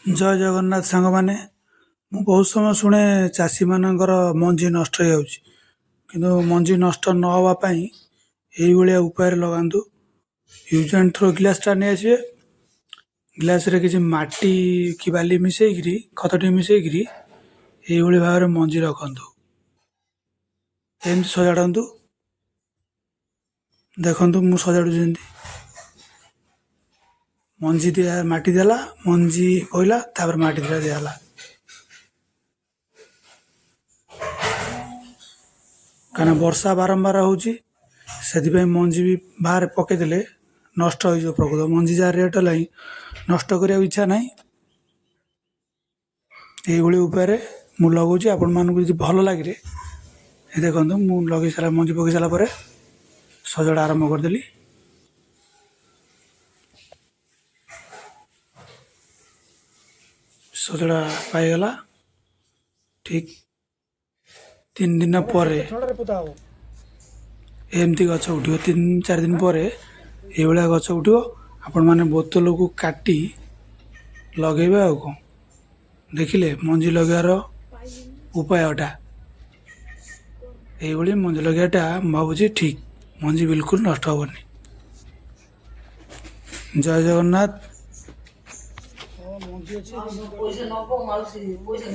ଜୟ ଜଗନ୍ନାଥ ସାଙ୍ଗମାନେ। ମୁଁ ବହୁତ ସମୟ ଶୁଣେ ଚାଷୀମାନଙ୍କର ମଞ୍ଜି ନଷ୍ଟ ହେଇଯାଉଛି, କିନ୍ତୁ ମଞ୍ଜି ନଷ୍ଟ ନ ହେବା ପାଇଁ ଏଇଭଳିଆ ଉପାୟରେ ଲଗାନ୍ତୁ। ୟୁଜ୍ ଆଣ୍ଡ ଥ୍ରୋ ଗ୍ଲାସ୍ଟା ନେଇଆସିବେ, ଗ୍ଲାସ୍ରେ କିଛି ମାଟି କି ବାଲି ମିଶେଇକିରି ଖତ ଟିକେ ମିଶେଇକିରି ଏଇଭଳି ଭାବରେ ମଞ୍ଜି ରଖନ୍ତୁ। ଏମିତି ସଜାଡ଼ନ୍ତୁ, ଦେଖନ୍ତୁ ମୁଁ ସଜାଡ଼ୁଛି ଯେମିତି। ମଞ୍ଜି ଦିଆ, ମାଟି ଦେଲା, ମଞ୍ଜି ପଇଲା, ତାପରେ ମାଟି ଦିଆ ଦିଆହେଲା। କାହିଁକିନା ବର୍ଷା ବାରମ୍ବାର ହେଉଛି, ସେଥିପାଇଁ ମଞ୍ଜି ବି ବାହାରେ ପକେଇଦେଲେ ନଷ୍ଟ ହେଇଯିବ। ପ୍ରକୃତ ମଞ୍ଜି ଯାହା ରେଟ୍ ହେଲାଣି, ନଷ୍ଟ କରିବାକୁ ଇଚ୍ଛା ନାହିଁ। ଏଇଭଳି ଉପାୟରେ ମୁଁ ଲଗାଉଛି। ଆପଣମାନଙ୍କୁ ଯଦି ଭଲ ଲାଗିଲେ, ଏ ଦେଖନ୍ତୁ, ମୁଁ ଲଗେଇ ସାରିଲା, ମଞ୍ଜି ପକେଇ ସାରିଲା ପରେ ସଜଡ଼ା ଆରମ୍ଭ କରିଦେଲି। ସଜଡ଼ା ପାଇଗଲା। ଠିକ୍ 3 ଦିନ ପରେ ଏମିତି ଗଛ ଉଠିବ। 3 4 ଦିନ ପରେ ଏଇଭଳିଆ ଗଛ ଉଠିବ। ଆପଣମାନେ ବୋତଲକୁ କାଟି ଲଗେଇବେ। ଆଉ କ'ଣ ଦେଖିଲେ ମଞ୍ଜି ଲଗେଇବାର ଉପାୟଟା? ଏଇଭଳି ମଞ୍ଜି ଲଗେଇବାଟା ମୁଁ ଭାବୁଛି ଠିକ୍, ମଞ୍ଜି ବିଲକୁଲ ନଷ୍ଟ ହେବନି। ଜୟ ଜଗନ୍ନାଥ। ମଞ୍ଜି ଅଛି। ପଇସା ନବ ମାଉସୀ, ପଇସା।